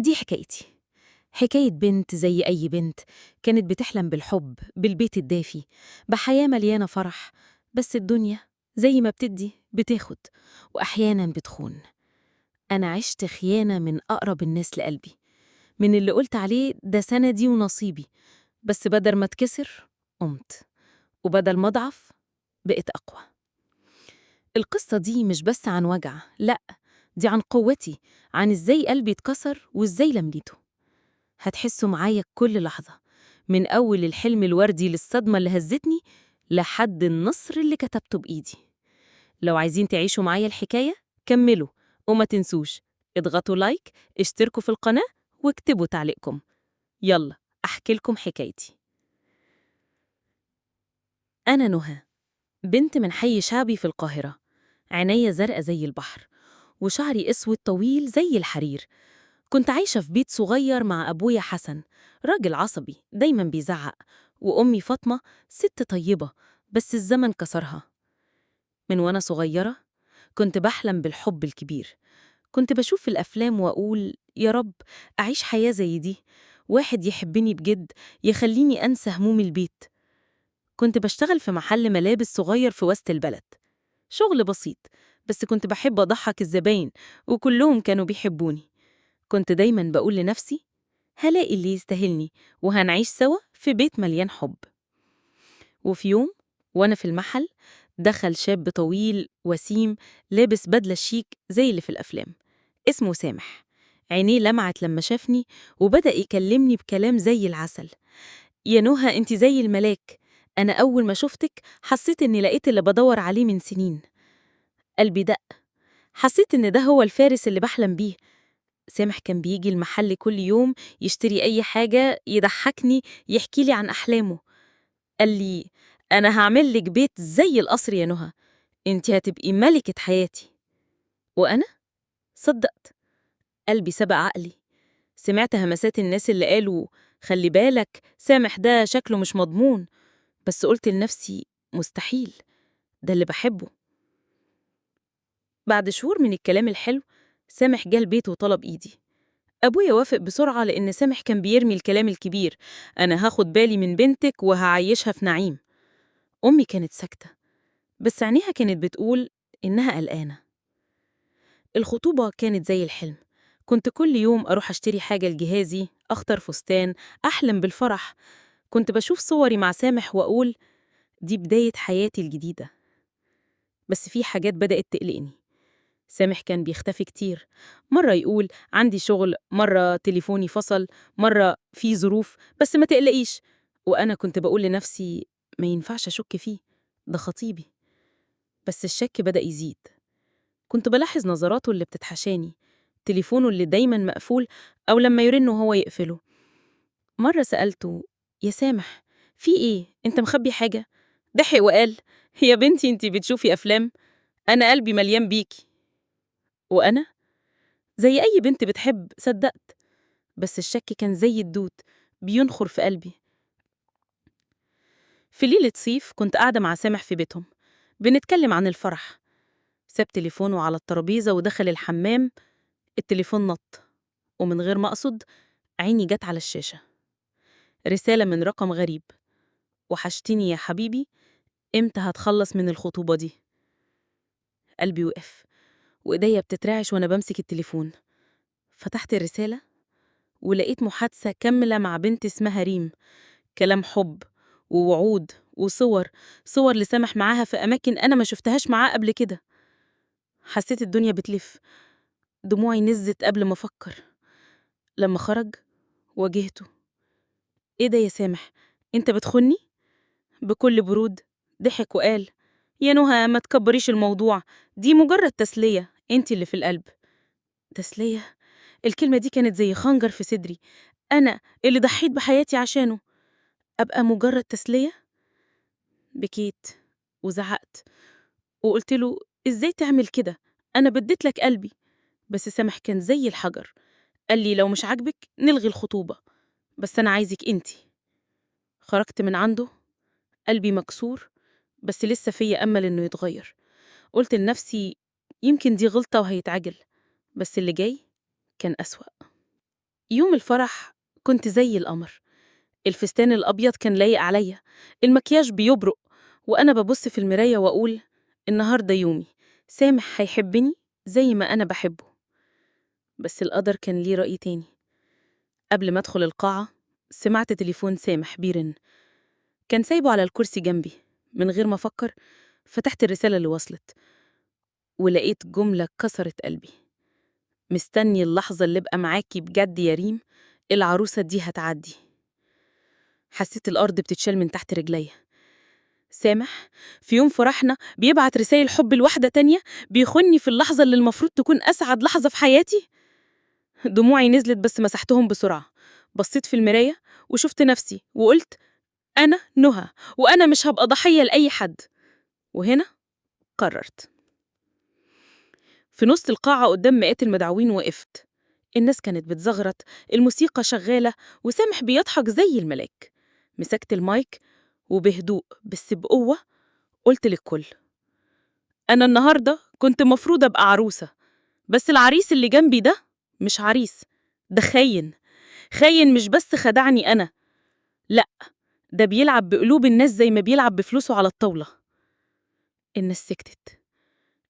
دي حكايتي، حكاية بنت زي أي بنت كانت بتحلم بالحب، بالبيت الدافي، بحياة مليانة فرح. بس الدنيا زي ما بتدي بتاخد، وأحيانا بتخون. أنا عشت خيانة من أقرب الناس لقلبي، من اللي قلت عليه ده سندي ونصيبي. بس بدل ما اتكسر قمت، وبدل ما أضعف بقيت أقوى. القصة دي مش بس عن وجع، لأ، دي عن قوتي، عن إزاي قلبي اتكسر وإزاي لميته. هتحسوا معايا كل لحظة، من أول الحلم الوردي للصدمة اللي هزتني لحد النصر اللي كتبته بإيدي. لو عايزين تعيشوا معايا الحكاية كملوا، وما تنسوش اضغطوا like، اشتركوا في القناة، واكتبوا تعليقكم. يلا أحكي لكم حكايتي. أنا نهى، بنت من حي شعبي في القاهرة. عينيا زرقاء زي البحر، وشعري أسود طويل زي الحرير. كنت عايشة في بيت صغير مع أبويا حسن، راجل عصبي دايما بيزعق، وأمي فاطمة ست طيبة بس الزمن كسرها. من وأنا صغيرة كنت بحلم بالحب الكبير. كنت بشوف في الأفلام وأقول يا رب أعيش حياة زي دي، واحد يحبني بجد، يخليني أنسى هموم البيت. كنت بشتغل في محل ملابس صغير في وسط البلد، شغل بسيط بس كنت بحب أضحك الزباين، وكلهم كانوا بيحبوني. كنت دايما بقول لنفسي هلاقي اللي يستاهلني، وهنعيش سوا في بيت مليان حب. وفي يوم وأنا في المحل دخل شاب طويل وسيم، لابس بدلة شيك زي اللي في الأفلام، اسمه سامح. عينيه لمعت لما شافني، وبدأ يكلمني بكلام زي العسل. يا نهى انت زي الملاك، أنا أول ما شفتك حسيت إني لقيت اللي بدور عليه من سنين. قلبي دق، حسيت إن ده هو الفارس اللي بحلم بيه. سامح كان بيجي المحل كل يوم يشتري أي حاجة، يضحكني، يحكي لي عن أحلامه. قال لي أنا هعمل لك بيت زي القصر يا نهى، انت هتبقي ملكة حياتي. وأنا صدقت، قلبي سبق عقلي. سمعت همسات الناس اللي قالوا خلي بالك سامح ده شكله مش مضمون، بس قلت لنفسي مستحيل، ده اللي بحبه. بعد شهور من الكلام الحلو سامح جه البيت وطلب إيدي. أبويا وافق بسرعة لأن سامح كان بيرمي الكلام الكبير، أنا هاخد بالي من بنتك وهعيشها في نعيم. أمي كانت ساكتة، بس عينيها كانت بتقول إنها قلقانة. الخطوبة كانت زي الحلم. كنت كل يوم أروح أشتري حاجة لجهازي، أختار فستان، أحلم بالفرح. كنت بشوف صوري مع سامح وأقول دي بداية حياتي الجديدة. بس في حاجات بدأت تقلقني. سامح كان بيختفي كتير، مرة يقول عندي شغل، مرة تليفوني فصل، مرة في ظروف بس ما تقلقيش. وأنا كنت بقول لنفسي ما ينفعش أشك فيه، ده خطيبي. بس الشك بدأ يزيد. كنت بلاحظ نظراته اللي بتتحشاني، تليفونه اللي دايما مقفول أو لما يرن وهو يقفله. مرة سألته يا سامح في إيه؟ أنت مخبي حاجة؟ ضحك وقال يا بنتي أنت بتشوفي أفلام، أنا قلبي مليان بيكي. وأنا زي أي بنت بتحب صدقت، بس الشك كان زي الدود بينخر في قلبي. في ليلة صيف كنت قاعدة مع سامح في بيتهم بنتكلم عن الفرح. ساب تليفونه على الترابيزة ودخل الحمام. التليفون نط، ومن غير ما أقصد عيني جت على الشاشة. رسالة من رقم غريب: وحشتني يا حبيبي، إمتى هتخلص من الخطوبة دي؟ قلبي وقف وإيديا بتترعش وأنا بمسك التليفون. فتحت الرسالة ولقيت محادثة كاملة مع بنت اسمها ريم، كلام حب ووعود وصور، صور لسامح معاها في أماكن أنا ما شفتهاش معاه قبل كده. حسيت الدنيا بتلف، دموعي نزلت قبل ما أفكر. لما خرج واجهته: إيه ده يا سامح؟ أنت بتخني؟ بكل برود ضحك وقال يا نهى ما تكبريش الموضوع، دي مجرد تسلية، أنت اللي في القلب. تسلية؟ الكلمة دي كانت زي خنجر في صدري. أنا اللي ضحيت بحياتي عشانه أبقى مجرد تسلية؟ بكيت وزعقت وقلت له إزاي تعمل كده؟ أنا بديت لك قلبي. بس سامح كان زي الحجر، قال لي لو مش عاجبك نلغي الخطوبة، بس أنا عايزك أنتي. خرجت من عنده قلبي مكسور، بس لسه فيا أمل إنه يتغير. قلت لنفسي يمكن دي غلطة وهيتعجل، بس اللي جاي كان أسوأ. يوم الفرح كنت زي القمر، الفستان الأبيض كان لايق عليا، المكياج بيبرق، وأنا ببص في المراية وأقول النهاردة يومي، سامح هيحبني زي ما أنا بحبه. بس القدر كان ليه رأي تاني. قبل ما أدخل القاعة سمعت تليفون سامح بيرن، كان سايبه على الكرسي جنبي. من غير ما أفكر فتحت الرسالة اللي وصلت، ولقيت جملة كسرت قلبي: مستني اللحظة اللي ابقى معاكي بجد يا ريم، العروسة دي هتعدي. حسيت الأرض بتتشال من تحت رجليا. سامح في يوم فرحنا بيبعت رسائل حب لواحدة تانية، بيخوني في اللحظة اللي المفروض تكون أسعد لحظة في حياتي. دموعي نزلت بس مسحتهم بسرعة. بصيت في المراية وشفت نفسي وقلت أنا نهى، وأنا مش هبقى ضحية لأي حد. وهنا قررت. في نص القاعة قدام مئات المدعوين وقفت. الناس كانت بتزغرط، الموسيقى شغالة، وسامح بيضحك زي الملاك. مسكت المايك وبهدوء بس بقوة قلت للكل: أنا النهاردة كنت مفروض أبقى عروسة، بس العريس اللي جنبي ده مش عريس، ده خاين. خاين مش بس خدعني أنا، لأ، ده بيلعب بقلوب الناس زي ما بيلعب بفلوسه على الطاولة. الناس سكتت،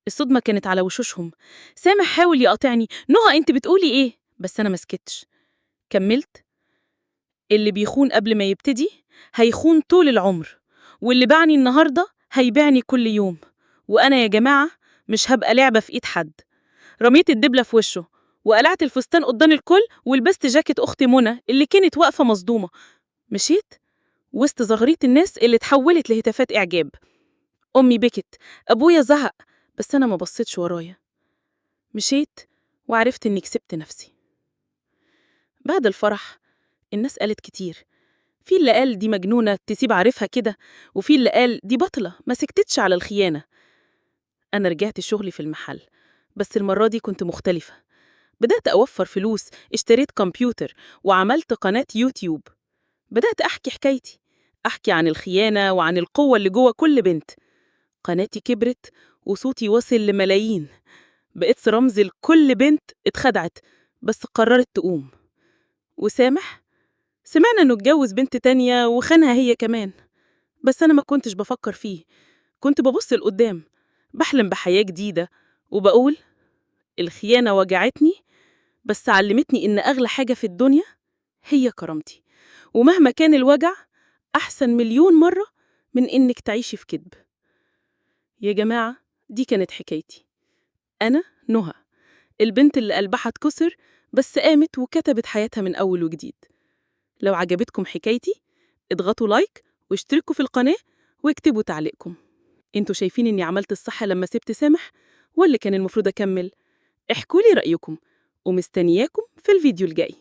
الصدمة كانت على وشوشهم. سامح حاول يقاطعني: نهى انت بتقولي ايه؟ بس أنا ما سكتش، كملت: اللي بيخون قبل ما يبتدي هيخون طول العمر، واللي باعني النهاردة هيبيعني كل يوم، وأنا يا جماعة مش هبقى لعبة في إيد حد. رميت الدبلة في وشه وقلعت الفستان قدام الكل، ولبست جاكيت أختي منى اللي كانت واقفة مصدومة. مشيت وسط زغريت الناس اللي اتحولت لهتافات إعجاب. أمي بكت، أبويا زهق، بس أنا ما بصيتش ورايا. مشيت وعرفت إني كسبت نفسي. بعد الفرح الناس قالت كتير، في اللي قال دي مجنونة تسيب عارفها كده، وفي اللي قال دي بطلة ما سكتتش على الخيانة. أنا رجعت شغلي في المحل، بس المرة دي كنت مختلفة. بدأت أوفر فلوس، اشتريت كمبيوتر وعملت قناة يوتيوب. بدأت أحكي حكايتي، أحكي عن الخيانة وعن القوة اللي جوه كل بنت. قناتي كبرت وصوتي وصل لملايين. بقيت رمز لكل بنت اتخدعت بس قررت تقوم. وسامح سمعنا إنه اتجوز بنت تانية وخانها هي كمان، بس أنا ما كنتش بفكر فيه، كنت ببص لقدام، بحلم بحياة جديدة، وبقول الخيانة وجعتني بس علمتني إن أغلى حاجة في الدنيا هي كرامتي، ومهما كان الوجع أحسن مليون مرة من إنك تعيشي في كذب. يا جماعة دي كانت حكايتي. أنا نهى، البنت اللي قلبها اتكسر بس قامت وكتبت حياتها من أول وجديد. لو عجبتكم حكايتي اضغطوا like واشتركوا في القناة واكتبوا تعليقكم. انتوا شايفين إني عملت الصح لما سبت سامح ولا كان المفروض أكمل؟ احكوا لي رأيكم، ومستنياكم في الفيديو الجاي.